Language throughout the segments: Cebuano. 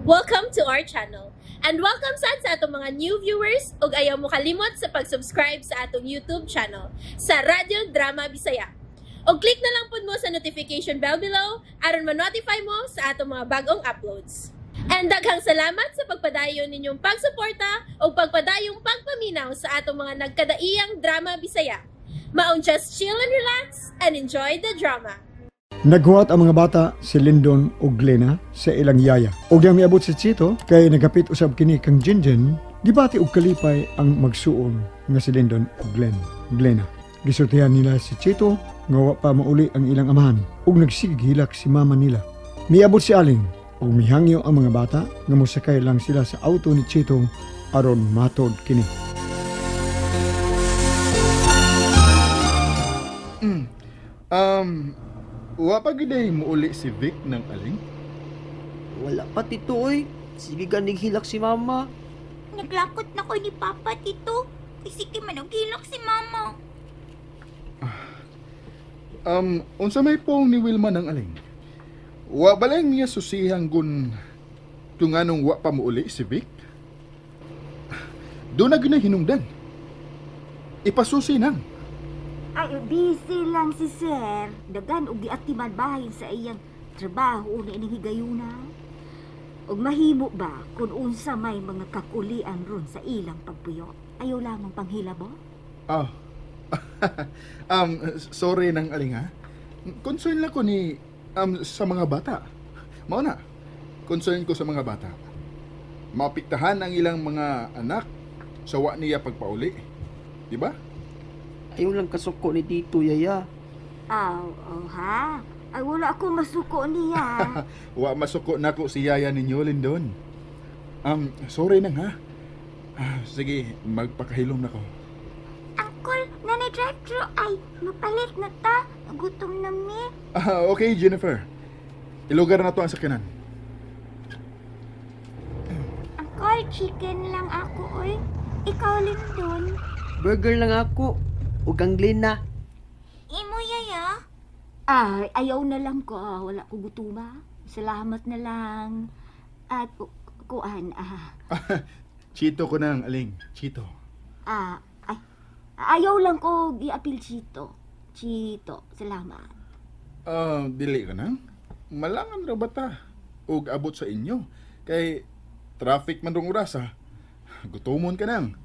Welcome to our channel. And welcome sad sa atong mga new viewers ug ayaw mo kalimot sa pag-subscribe sa atong YouTube channel sa Radyo Drama Bisaya. Og click na lang pud mo sa notification bell below aron ma-notify mo sa atong mga bagong uploads. And daghang salamat sa pagpadayon ninyong pagsuporta ug pagpadayong pagpaminaw sa atong mga nagkadaiyang drama Bisaya. Maong just chill and relax and enjoy the drama. Naghuwat ang mga bata si Lindon ug Glena sa ilang yaya. Ug yang miabot si Chito kay nagapit usab kini kang Jinjin, gibati og kalipay ang magsuon nga si Lindon ug Glena. Gisultihan nila si Chito nga wa pa mauli ang ilang amahan ug nagsigig hilak si mama nila. Miabot si Aling ug mihangyo ang mga bata nga mosakay lang sila sa auto ni Chito aron matod kini. Wa pa gyud ay muuli si Vic ng Aling? Wala pa, Tito, oy. Sige ganig hilak si Mama. Naglakot na ko ni Papa, Tito. Kasi kay man og hilak si Mama. Unsa may pong ni Wilma ng Aling? Wa ba lang niya susihang gun kung anong wa pa muuli si Vic? Doon na gyud na hinungdan. Ipasusi nang. Ay, busy lang si Sir. Dagan og giatiman bahin sa iyang trabaho na ining higayuna. Og mahimo ba kung unsa may mga kakulian ron sa ilang pagpuyo? Ayaw lamang panghilabo? Ah. Sorry nang Aling ha. Concern lang ko ni sa mga bata. Mao na. Concern ko sa mga bata. Maapektahan ang ilang mga anak sa wa niya pagpauli. Di ba? Ayaw lang kasuko ni Tito, Yaya. Aw, oh, ha? Ay, wala ako masuko niya. Wa masuko na ko si Yaya ninyo, Lindon. Sorry nang ha. Sige, magpakahilom na ko. Uncle, nanay drive-thru ay mapalit na ta. Gutom na mi. Okay, Jennifer. Ilugar na to ang sakyanan. Uncle, chicken lang ako, oy. Ikaw, Lindon. Burger lang ako. Ug ang Glena. Imo, Yaya? Ay, ayaw na lang ko. Wala ko gutuma. Salamat na lang. At kuan, ah. Chito ko nang, Aling. Chito. Ay, ayaw lang ko giapil Chito. Chito, salamat. Dili ka nang? Malangan ra ba ta? Ug abot sa inyo. Kay traffic man rong oras, ha. Gutomon ka nang.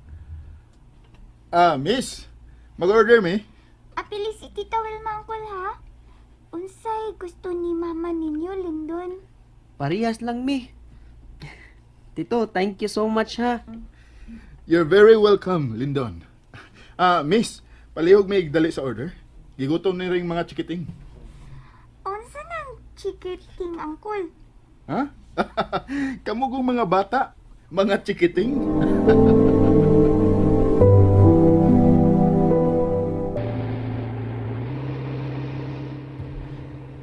Miss. Mag-order mi? Apili si Tita Wilma, Uncle, ha? Unsay gusto ni Mama ninyo, Lindon? Parehas lang mi. Tito, thank you so much, ha? You're very welcome, Lindon. Miss, palihog may dali sa order. Gigutom ni ring mga chikiting. Unsa nang chikiting, Uncle? Ha? Kamugong mga bata, mga chikiting.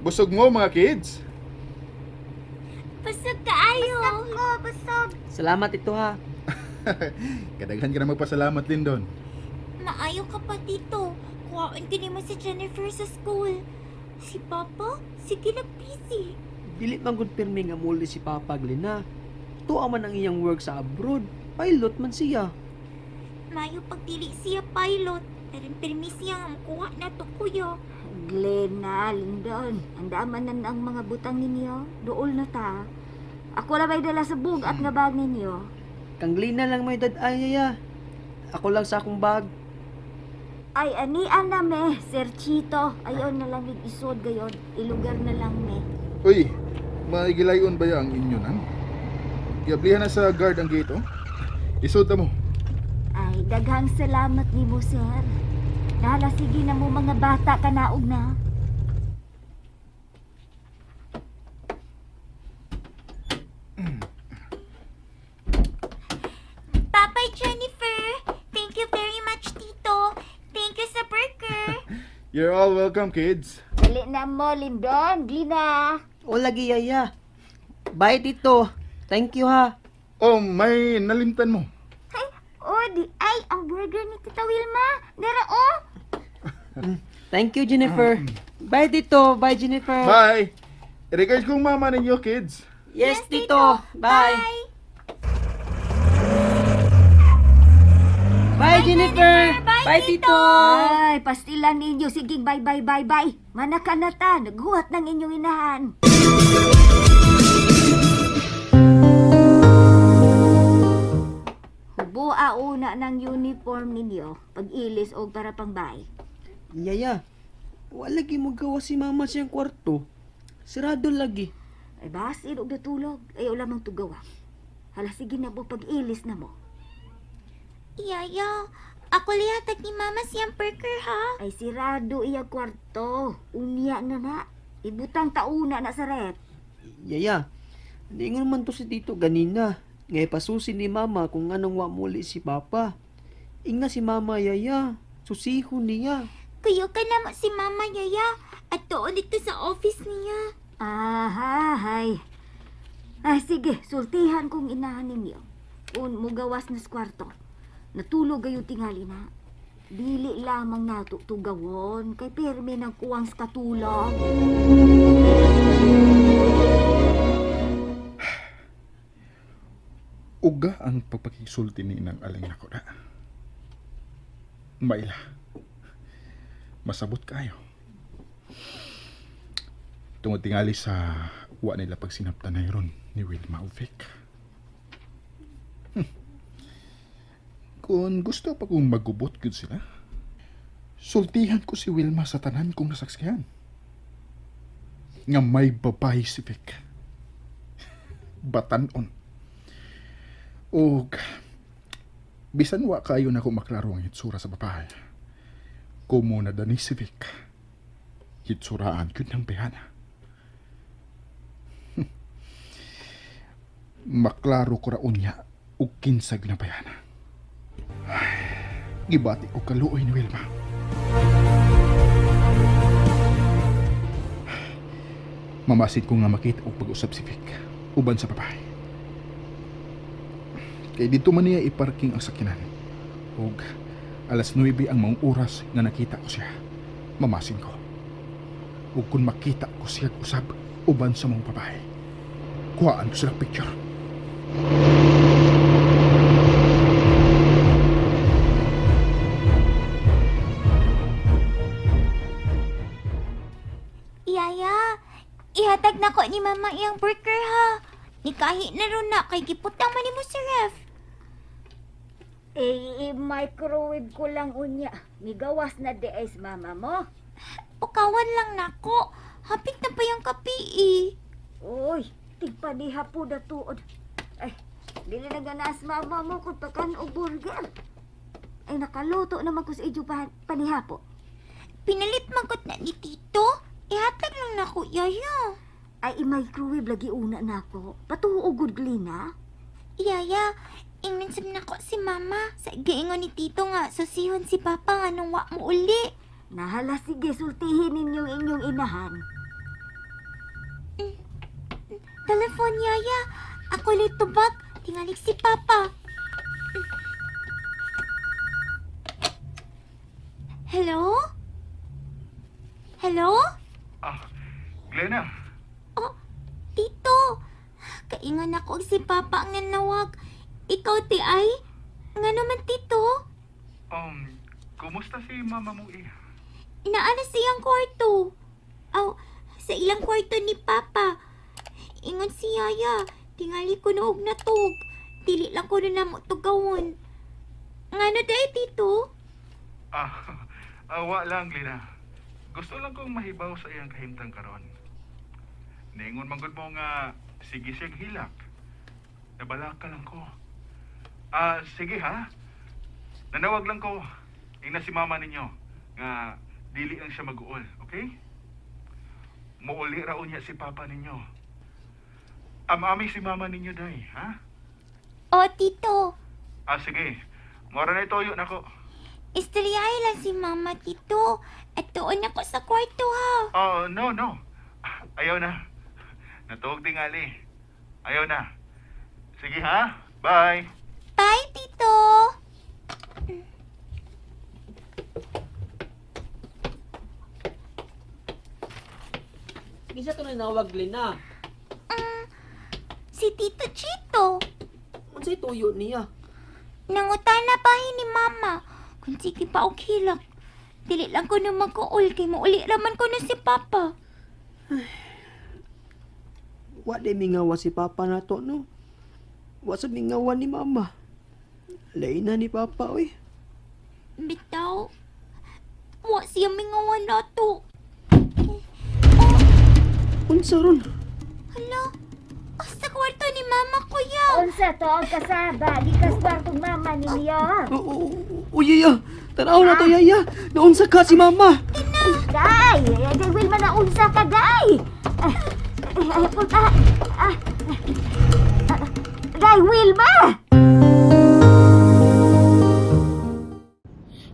Busog mo, mga kids? Busog kaayo. Busog ko, busog. Salamat ito, ha. Kadaghan ka na magpasalamat, Lindon. Maayo ka pa, Tito. Kuhaan ka naman si Jennifer sa school. Si Papa, sige na busy. Dili man gud pirmi nga muli si Papa, Glena. Tuwa man ang iyang work sa abroad. Pilot man siya. Maayo pag dili siya pilot. Pero pirmi siya nga makuha na to, kuya. Glena, Lindon, andaman na ang mga butang ninyo. Dool na ta. Ako na ba'y dala sa bugat nga bag ninyo? Kang Glena lang may dad ay, Yaya. Ako lang sa akong bag. Ay, anian na me, Sir Chito. Ayon na lang isod gayon. Ilugar na lang me. Uy, may gilayon ba ya ang inyo nang? Giablihan na sa guard ang gate, oh. Isod na mo. Ay, daghang salamat ni mo, sir. Nahala, sige na mo mga bata, kanaog na. Bye-bye, Jennifer. Thank you very much, Tito. Thank you sa burger. You're all welcome, kids. Dali na mo, Lindon. Glina. O lagi, Yaya. Bye, Tito. Thank you, ha. Oh, may nalimtan mo. Ay, oh, di ay, ang burger ni Tita Wilma. Dara, oh. Thank you, Jennifer. Bye, Tito. Bye, Jennifer. Bye. Regards kong mama ninyo, kids. Yes, Tito. Bye. Bye, Jennifer. Bye, Tito. Ay, pastilan ninyo. Sige, bye, bye, bye, bye. Manakanata, naghuhat ng inyong inahan. Huboa una ng uniform ninyo pag-ilis og para pang bay. Yaya, wala lagi mo gawa si mama siyang kwarto. Sirado lagi. Ay, basin og natulog. Ayaw lamang tugawa. Hala, sige na mo, pag-ilis na mo. Yaya, ako lihatag ni mama siyang burger ha. Ay, sirado iya kwarto. Unya na na. Ibutang tauna na sa rep. Yaya, niingon man to si Tito ganina. Ngay pasusi ni mama kung anong wa muli si Papa. Ingna si mama, Yaya. Susiho niya. Kuyo ka na mo si mama, Yaya. At doon dito sa office niya. Aha, hay. Ay, sige, sultihan kong inahan ninyo. Kung mugawas na sa kwarto, natulog kayo tingali na. Dili lamang nato tugawon, kay pirmi ng kuwang sa katulog. Uga ang pagpakisulti ni inang aling nako na. Maila. Masabot kayo. Tungod tingali sa wa nila pagsinaptan na ron ni Wilma ug Vic. Kung gusto pa kong magubot gyud sila, sultihan ko si Wilma sa tanan kong nasaksihan. Nga may babae si Vic. Batanon. Og bisan wa kayo na ko maklaro ang hitsura sa babae. Kumo na dani si Vic. Hitsuraan gyud ng bihana. Maklaro ko raon niya og kinsag na bayana. Ay, gibati ko kaluoy ni Wilma. Mamasid ko nga makita og pag-usap si Vic uban sa babae. Kay dito man niya iparking ang sakinan. Og 9:00 ang maong oras nga nakita ko siya. Mamasin ko. Ug kung makita ko siya usab uban sa mong babae, kuhaan ko sila picture. Yaya, ihatag na ko ni mama iyang burger ha. Nikahi na ron na kay giputang man nimo sa ref. Eh, microwave ko lang unya. Migawas na di ay mama mo. Ukawan lang nako. Hapit na pa yung kape eh. Uy, tigpaniha po na tuod. Ay, dili na ganas mama mo kung pakan o burger. Ay, nakaluto naman ko sa inyo panihapo. Pinalit magot na ni Tito. Ihatag lang nako, Yaya. Ay, i-microwave lagi una nako. Patuo gud, Glina. Yaya, ingnan sab nako si mama. Sa giingon ni Tito nga, susihon si Papa nga nung wa mo uli. Nahala, sige, sultihin ninyong inyong inahan. Telefon, Yaya. Ako litubag. Tingalik si Papa. Hello? Hello? Ah, Glena. Oh, Tito. Kaingan ako si Papa ang nanawag. Ikaw, ti ay? Nga naman, Tito? Kumusta si mama mo, eh? Naana sa iyang kwarto. Aw, sa ilang kwarto ni Papa. Ingon si Yaya, tingali ko na og natug. Dili lang ko na namo tugawon. Ngano day, Tito? Awa lang, Glena. Gusto lang kong mahibaw sa iyang kahimtang karon. Ningon manggod mo nga sige siyang hilak. Nabalaka lang ko. Sige ha. Nanawag lang ko. Ingna si mama ninyo nga dili lang siya mag-uol, okay? Muuli raon niya si papa ninyo. Amami si mama ninyo, day, ha? O, Tito. Sige. Mora na itoyo nako. Istoryahe lang si mama, Tito. At doon ako sa kwarto, ha? Oh, no, no. Ayaw na. Natuog tingali. Ayaw na. Sige, ha? Bye. Bye, Tito. Kinsa to nanawag, Glena? Si Tito Chito. Unsay tuyo niya? Nangutana bahin ni Mama. Kung sige pa og hilak. Dili lang ko na magkuol kay muuli raman ko na si Papa. Wa di mingawa si Papa nato, no? Wa sa mingawa ni Mama. Lain na ni Papa, oy. Bitaw. Wa siya mingawan nato. Unsa ron? Hala, asa kwarto ni Mama, kuya? Unsa to ang kasaba? Gikas kwartong mama ninyo. O, Yaya. Tanaw na to, Yaya. Naunsa ka si Mama. Day! Day, Wilma, na unsa ka, day! Ah, ah, ah, ah, ah, Day, Wilma!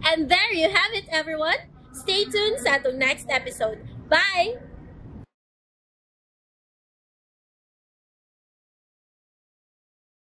And there you have it, everyone. Stay tuned sa atong next episode. Bye!